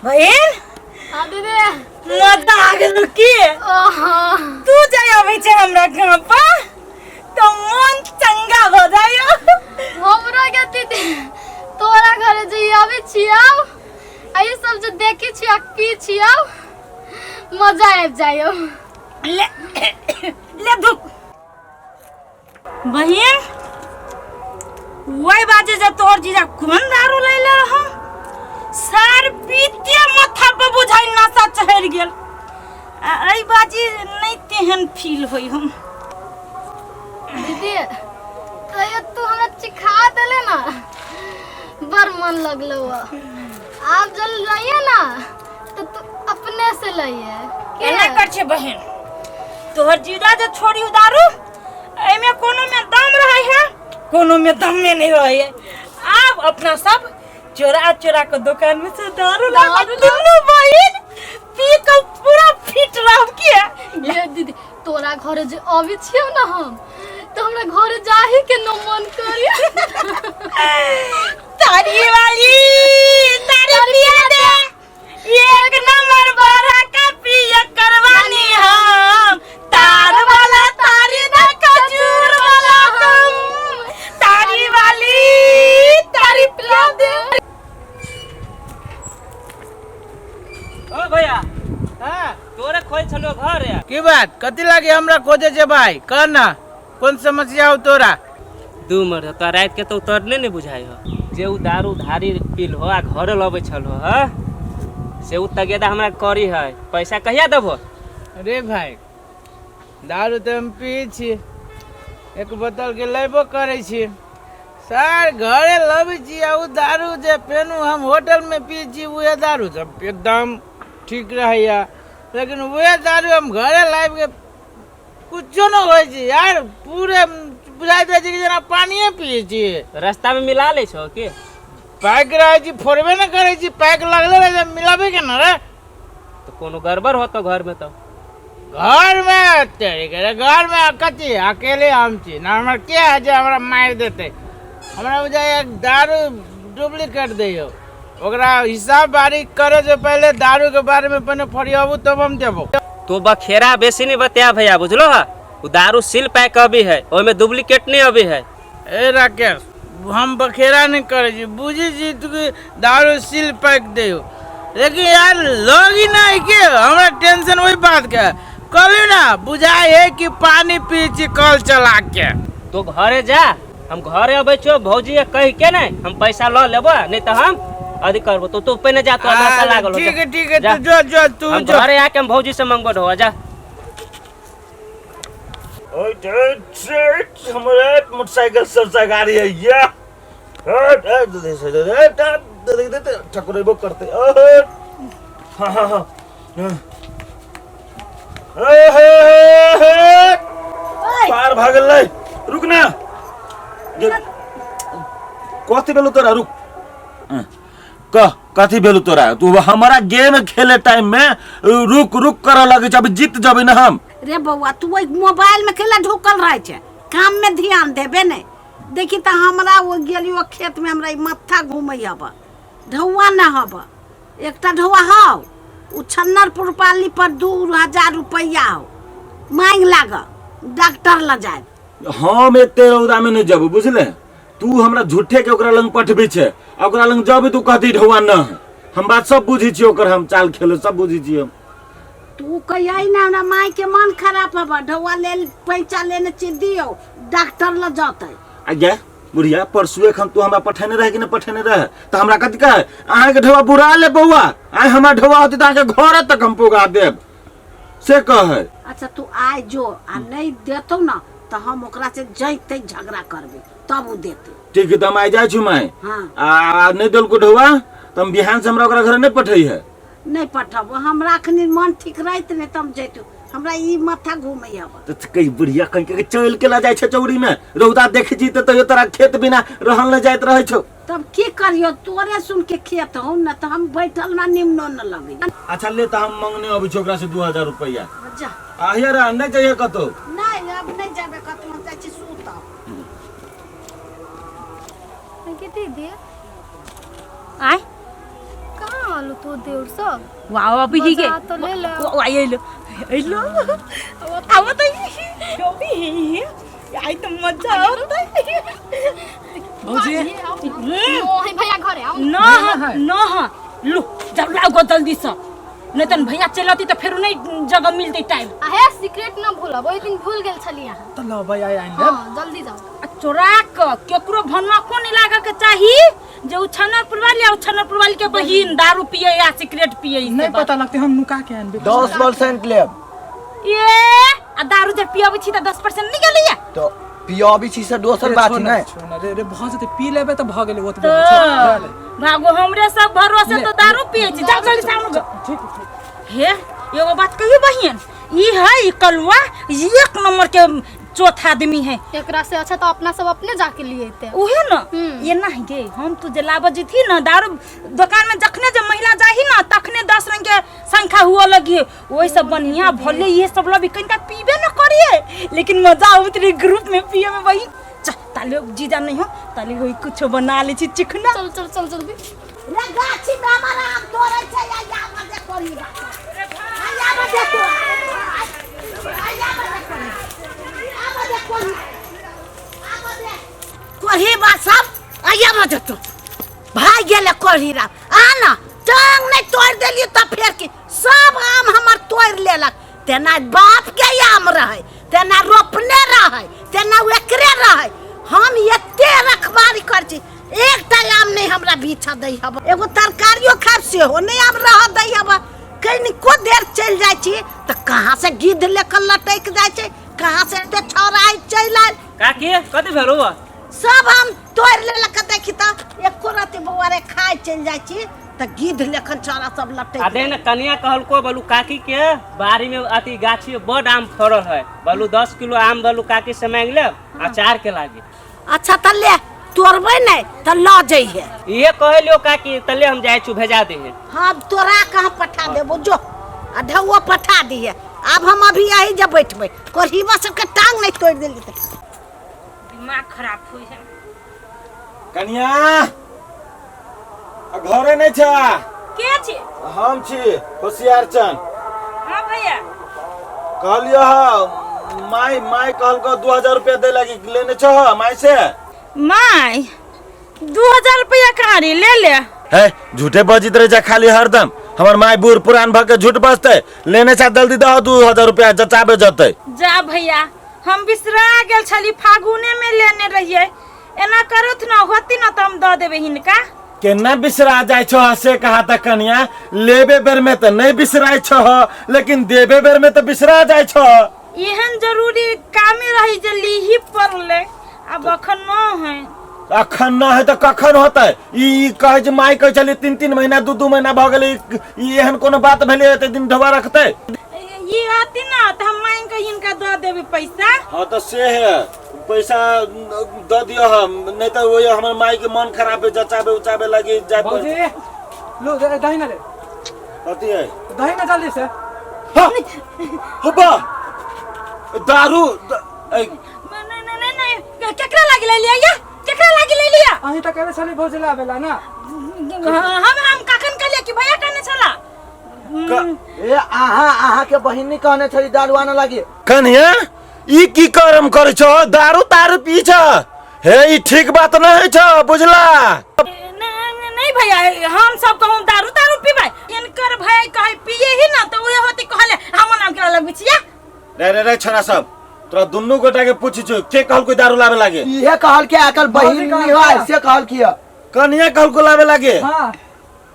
बहिन हाँ दीदी मजा आ गेल की ओहो तू जाय अबै छै हमरा गाँव पर तऽ मन चंगा भऽ जाय हमरो के दीदी तोरा घरे जे आबै छियौ आ ई सब जे देखै छियौ पी छियौ मजा आबि जाइयो ले ले धुक बहिन वही बात जे तोहर जीजा कोन दारू लै ले रहो सर पीते माथा पर बुझाइ नशा चढ़ि गेल आ एहि बाजी नहि तेहन फील होइ हम दीदी तैयो तू हमरा चिखा देले ना बड़ मन लगलो आब जल रहिए ना तो तू अपने से लइए केना कर छै बहिन तोहर जीजा जे छोड़ी दारू एहिमे कोनो में दम रहे है कोनो में दम में नहीं रहे है आब अपना सब चोरा चोरा के दुकान में से दारू ला के दुनू बहिन पी के पूरा फिट रहब के ये दीदी तोरा घरे जे अबै छियौ ना हम तो हमरा घरे जाही के न मन करी तारी वाली तारी पिया दे एक नंबर बारह का पिया करवानी हम तार वाला तारी ना खजूर वाला तुम तारी वाली तारी पिला दे ओ भैया हाँ तोरे खोज छलो घर या की बात कथी लागे हमरा खोजे छे भाई कह ना कौन समस्या हो तोरा दू मर तो रात के तो उतरने नहीं बुझाई हो जे उ दारू धारी पील हो आ घरे लबै छल हो हाँ? से उ तगेदा हमरा करी है पैसा कहिया देबो अरे भाई दारू तऽ हम पी छी एक बोतल के लेबो करै छी सर घरे लबै छी आ उ दारू जे पेनू हम होटल में पी छी उहे दारू सब एकदम ठीक रहैया लेकिन उहे दारू हम घरे लाबि के कुछो न होइ छै यार पूरे बुझाइत रहै छै कि जेना पानिए पियै छियै रास्ता में मिला लै छो की पैक रहै छी फोड़बे न करै छी पैक लगले रहै छै मिलाबे के न रे तो कोनो गड़बड़ होतो घर में तो घर में तेरे के घर में कथी अकेले हम छी ना हमरा के है जे हमरा मारि देतै हमरा बुझाइए दारू डुप्लीकेट दैयो ओकरा हिसाब बारी करे से पहले दारू के बारे में पहले फरियाबू तब हम देबो तो बखेरा बेसी नहीं बतिया भैया बुझलो है उ दारू सील पैक अभी है ओहिमे डुप्लीकेट नहीं अभी है ए राकेश हम बखेरा नहीं करे छी बुझी छी तू कि दारू सील पैक दियो लेकिन यार लोग ही नहीं के हमरा टेंशन वही बात के कहली ना बुझाई है कि पानी पी छी कल चला के तो घरे जा हम घरे अबै छियो भौजी के कहि के ने हम पैसा ल लेबो नहीं तो हम अथी करबो तो तू पहिने जा तो नशा लागल हो ठीक है ठीक है जा। तू जो जो तू हम जो घरे आके हम भौजी से मंगबो ढोआ जा हमरे मोटरसाइकिल सबसे गाड़ी है या ठकुरेबो करते हाँ हाँ हाँ पार भागल लै रुक ना कथी भेलो तोरा रुक कह कथी भेलो तोरा तू हमारा गेम खेले टाइम में रुक रुक करऽ लगे छै अभी जीत जबै ना हम रे बौआ तू ओहि मोबाइल में केला ढुकल रहै छै काम में ध्यान देबे ने देखी तऽ हमरा ओ गेलियो खेत में हमरा ई माथा घूमै हब ढौआ न हब एकटा ढौआ हौ ओ छन्नरपुर पाली पर 2000 रुपैआ हौ मांग लाग डॉक्टर लग जाए हम एते रौदा में नहीं जब बुझले तू हमरा झूठे के ओकरा लंग पठबी छे आ ओकरा लंग जब तू कहती ढौआ न है हम बात सब बुझी छी ओकर हम चाल खेल सब बुझी छी हम तू कहियै ना हमरा माय के मन खराब हब ढौआ लेल पैसा लेने छी दियौ डॉक्टर लग जतै आ गे बुढ़िया परसू एखन तू हमरा पठेने रहे कि नहि पठेने रहे तऽ हमरा कथी कहे अहाँके ढौआ बुरा ले बौआ आइ हमरा ढौआ होतै तऽ अहाँके घर तक हम पुगा देब से कहे अच्छा तू आइ जो आ नहीं देतौ ना तऽ हम ओकरा से जैते झगड़ा करबै तब उ देतै ठीक है तऽ हम आइ जाइ छी माय हाँ। आ नहि देलको ढौआ तऽ हम बिहान से हमरा ओकरा घरे नहि पठै है नहीं पठब हमरा अखनी मन ठीक रहत नहीं तऽ हम जैतू हमरा ई माथा घूमै हब तऽ कई बुढ़िया कहीं के चल के ला जाइ छै चौरी में रौदा देख जी तऽ तैयो तोरा खेत बिना रहल नहि जाइत रहै छौ तब की करियो तोरे सुन के खेत हो न तऽ हम बैठल ना निमनो न लगे अच्छा ले तऽ हम मंगने अबै छी ओकरा से 2000 रुपैआ जा आहिया रे नहि जाइए कतौ नहीं अब नहीं जाबे कतौ हम जाइ छी सुतब कि दीदी आय कहाँ आलू तो देउर सब वाह अभी ही के बजा तो ले ले। वाह अइलो अइलो आव त अभी ही आई तो मजा आवत भौजी ओ है भैया घरे आओ न न ह लो जब लाओ जल्दी से नहीं तन भैया चलती तो फेर नहीं जगह मिलते टाइम आहे सीक्रेट न भूलब ओहि दिन भूल गेल छली अहाँ तऽ लबै आइ आनि लेब हाँ जल्दी जाओ आ चोरा के केकरो भनको नहीं लागे के चाही जे उ छनरपुर वाली आ उ छनरपुर वाली के बहिन दारू पिए या सिगरेट पिए ई से नहीं बात। पता लगते हम नुका के आनबे 10% लेब ए आ दारू जब पियबै छी तऽ 10% नहीं गेलैया तऽ पियाबी छी से दोसर रे, बात छोड़ है ना, नहि छोड़ ना, रे रे भऽ जेतै पी लेबै तऽ भऽ गेलै ओतबे तऽ छोड़, ले, ले। भागो हमरे सब भरोसे ले, तो दारू पिए छी जाओ जल्दी सामने ठीक ठीक हे एगो बात कहियो बहिन ई है ई कलुआ ई एक नंबर के चौथा आदमी है एकरा से अच्छा तो अपना सब अपने जाके लिए ते उहे न हम्म। ये ना गे हम तो जे लाबऽ जेथी न दारू दुकान में जखने जे महिला जाही न तखने 10 रंग के संख्या हुआ लगी ओहि सब बढ़िया भले ये सब लबी कनिका पीबे न करिए लेकिन मजा आबैत रहे ग्रुप में पिए में बहिन चल ताले जीजा नहीं हो ताले होई कुछो बना ले छी चिकना चल चल चल जल्दी रे गाछी में हमर आम तोड़ै छै आ या मजे करी बा आ या मजे तो आ या मजे करी आ मजे करी आ मजे कोढ़ी बा सब आ या मजे तो भाग गेलै कोढ़ी रा आ ना टांग नहि तोड़ि देलियै तऽ फेर की सब आम हमर तोड़ि लेलक तेना बाप के आम रहै तेना रोपने रहै तेना एकरे रहै हम एते रखबारी करै छी एकटा आम नहि हमरा बीछऽ दै हब एगो तरकारियो खायब सेहो नहि आम रहऽ दै हब कनिको देर चलि जाइ छी तऽ कहाँ से गिद्ध लेकर लटकि जाइ छै कहाँ से एते छौड़ा चलि आयल काकी कथी भेलौ सब आम तोड़ि लेलक देखी तऽ एको रति बौआ रे खाय चलि जाइ छी तऽ गिद्ध लेखन छौड़ा सब लटकि आ दे ने कनिया कहलको बोलू काकी के बाड़ी में अथी गाछी में बड आम फड़ल है बोलू 10 किलो आम बोलू काकी से मांग लेब अचार के लागी अच्छा तऽ ले तोड़बै नहि तऽ लऽ जइहे इहे कहलियो काकी तले हम जाइ छु भेजा देहे हाँ तोरा कहाँ पठा देबो जो आ ढौओ पठा दिहे आब हम अभी यही जे बैठबै कोढ़ीबा सबके टांग नहि तोड़ि देली तऽ दिमाग खराब होइ है कनिया आ घरे नहि छ के छी हम छी होशियार चंद हाँ भैया कहलियो ह माई माई कहलको 2000 रुपया दे लागी लेने छ माई से माय 2000 रुपया कहाँ रे ले ले है झूठे बजित रहे जा खाली हरदम हमर माई बूढ़ पुरान भ के झूठ बजते लेने छ जल्दी दह 2000 रुपया जचाबे जते जा भैया हम बिसरा गेल छली फागुने में लेने रहिए एना करत न होती न त हम दऽ देबै हिनका केना बिसरा जाइ छह से कहा त कनिया लेबे बेर में त नहीं बिसराइ छह लेकिन देबे बेर में त बिसरा जाइ छह एहन जरूरी कामे रही जे लीही पड़ले आब अखन न है अखन न है त कखन होतै ई ई कहै छै माय कहै छलै तीन तीन महीना दू दू महीना भऽ गेलै ई एहन कोनो बात भेलै एते दिन ढोबा रखतै ई आती न त हम मांग के हिनका दऽ देबै पैसा हाँ तो से है पैसा दऽ दियौ हम नहीं तो वही हमर माई के मन खराब है जचाबे उचाबे लगी जाय पर भौजी लो दही ना ले कथी है दही ना जल्दी से हाँ, हब्बा दारू ऐ, नहीं नहीं नहीं नहीं केकरा लागी ले लिया या केकरा लागी ले लिया अहीं तऽ कहले छली भौजी लाबे ला ना हम कखन कहलिए कि भैया कहने छला ए अहाँ अहाँ के बहिनी कहने छली दारू आने लागी कन्या ई की करम करै छौ दारू तारू पी छ हे ई ठीक बात नहीं छ बुझला नहीं भैया हम सब कहूँ दारू तारू पीबै इनकर भैया कहे पिए ही ना तो उहे होती कहले हमर नाम केला लगबै छिया रे रे रे छोरा सब तोरा दुनू गोटा के पूछी छु के कहल कोई दारू लावे लागे इहे कहल के आकल बहिन भौजी हो कहल से कहल किया कन्या कहल को लावे लागे हाँ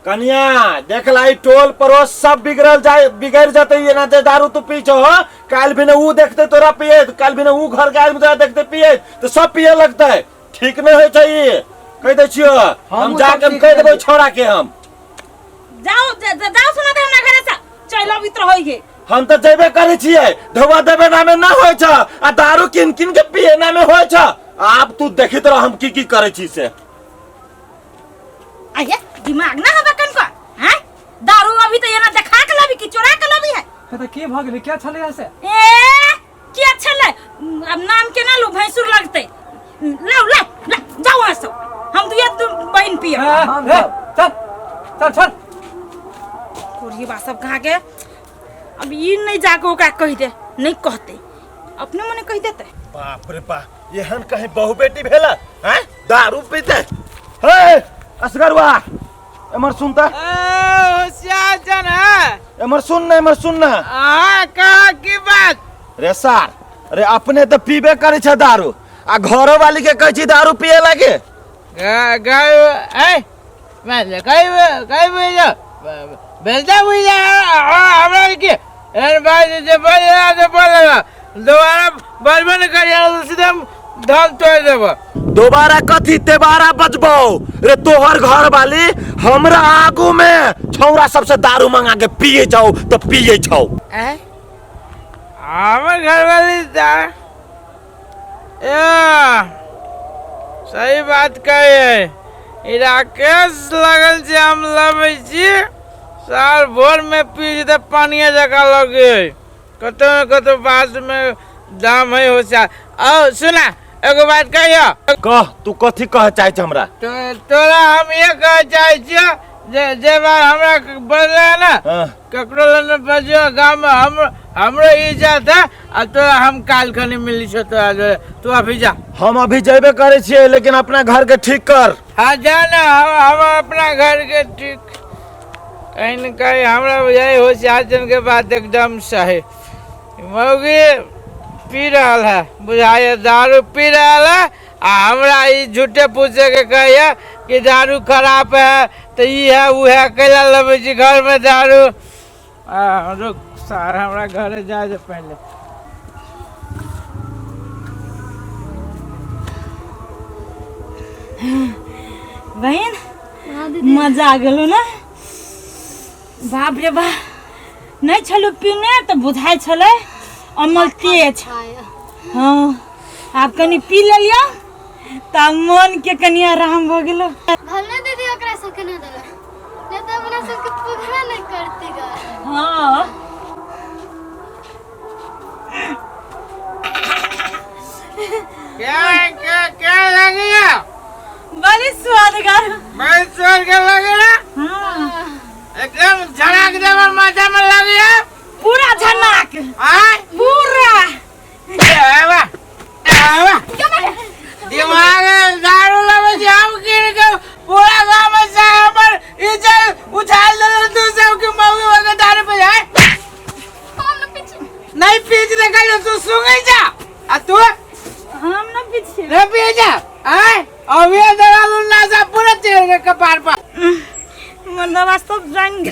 कन्या देख ला ई टोल पड़ोस सब बिगड़ल जाए बिगड़ जते ये ना जे दारू तू पी छो काल भी ने ऊ देखते तोरा पिए काल भी ने ऊ घर के आदमी तोरा देखते पिए तो सब पिए लगते ठीक नहीं होय छै ई कह दै छियो हम हमहूँ जाके सब ठीक कह देबै नहीं। छोरा के हम जाओ जाओ सुना दे हमरा घरे से चल अबित रहै हे हम तऽ जेबे करै छियै धोबा देबे नामे ना होइ छ आ दारू किन किन के पिए नामे होइ छ आब तू देखित रह हम की की करै छी से आये दिमाग ना हबे कनको हैं दारू अभी तो एना देखा के लबी कि चोरा के लबी है तऽ की भऽ गेलै क्या छलै से ए के छलै अब नाम केना लू भैंसुर लगतै लाउ लाउ ला जाओ वहाँ से हम दुए दू पियब। हम ए, सब। चल चल चल। कोरियबा सब कहाँ के अब ई नहीं जाके ओकरा कहि दे, नहीं कहते अपने मने कहि देते। बाप रे बाप, एहन कहीं बहु बेटी भेला हैं दारू पीते। हे असगरवा एमर सुनता। ए, होशियार जन है। एमर सुन ना, एमर सुन ना। अहाँ कहा की बात? रे सार, अरे अपने तो पीबे करे छे दारू आ घरो वाली के कहै छी दारू पिए लागे। ए मैं कई कई बुझ बेलता बुझ हमरा के एहन बात जे बोले जे बोले दोबारा बजबे नहीं करिए तो सीधे धन तोड़ देबो। दोबारा कथी तेबारा बजबो रे? तोहर घर वाली हमरा आगू में छौरा सबसे दारू मंगा के पिए छौ तो पिए छौ। हमर घरवाली ए सही बात कहे ई राकेश लगल छै हम लबै छी साल भोर में पी जेतै पानिये जकाँ लगे कतौ ने कतौ बात में दाम है होशियार। आओ सुना एगो बात कहियो। कह तू कथी कह चाहे छ हमरा? तो तोरा हम ये कह चाहे छियो जे जे बार हमरा बजले ना हाँ। ककरो लग बजियो गाँव में हम हमरो इज्जत है आ तोरा हम काल खनी मिली छो तोरा जोरे। तू अभी जा। हम अभी जेबे करे छियै लेकिन अपना घर के ठीक कर। हाँ जा ना, हम अपना घर के ठीक कहीं न कहीं हमरा बुझाई होशियार जन के बात एकदम सही। मौगी पी रहल है बुझाइए दारू पी रहल है आ हमरा ई झूठे पूछे के कहिए कि दारू खराब है तो ई है ऊ है कैला लबै छी घर में दारू। आ रुक सार हमरा घरे जाए दे पहले। बहन हाँ दीदी। मजा आ गेलो ना? बाप रे बाप, नहीं छलू पीने तो बुझाइ छलै अमल तेज। हाँ आब कनी पी लेलियो तऽ मन के कनी आराम भऽ गेलो। भले दीदी ओकरा सबके ना देला नहीं तो अपना सबके पुगरा नहीं करती गा। हाँ क्या क्या क्या लगी है? बड़ी स्वादगर। बड़ी स्वादगर लगी ना? हाँ। एकदम झनक देवर माथा में लगी है? पूरा झनक। आय? पूरा। एवा, एवा। दिमाग में दारू लगे छी, हम कीन के पूरा गांव में से हमर इज्जत उछाल देलक तू सब के मौगी वगैरह दारू पी जाए। नहीं पीछ निकल तू सुंघी जा। आ तू? हम न पीछे। नहीं पी जा। आय? अभी दारू नासा पूरा चेहरे के कपार पर। मनवा सब जान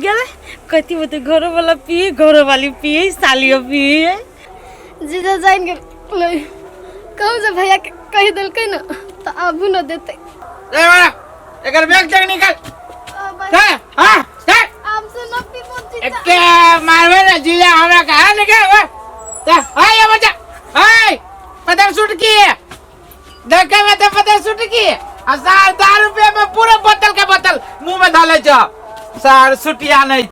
गेलै कथी होते घरो वाला पिए घरो वाली पिए सालियो पिए। जीजा जान गेलै कहूँ जे भैया के कहि देलकै ना तो आबू न देते। ए बड़ा एकर बैग तक निकाल। हां हां चल। आब से न पीबो जीजा। एके मारबे ना जीजा हमरा कहा निकाल ओए। चल हाय ये बच्चा हाय पता सुट की है देखे में तो पता सुट की है आ सार दारू रुपया में पूरा बोतल के बोतल मुंह में डाले छ सार सुटिया नहीं।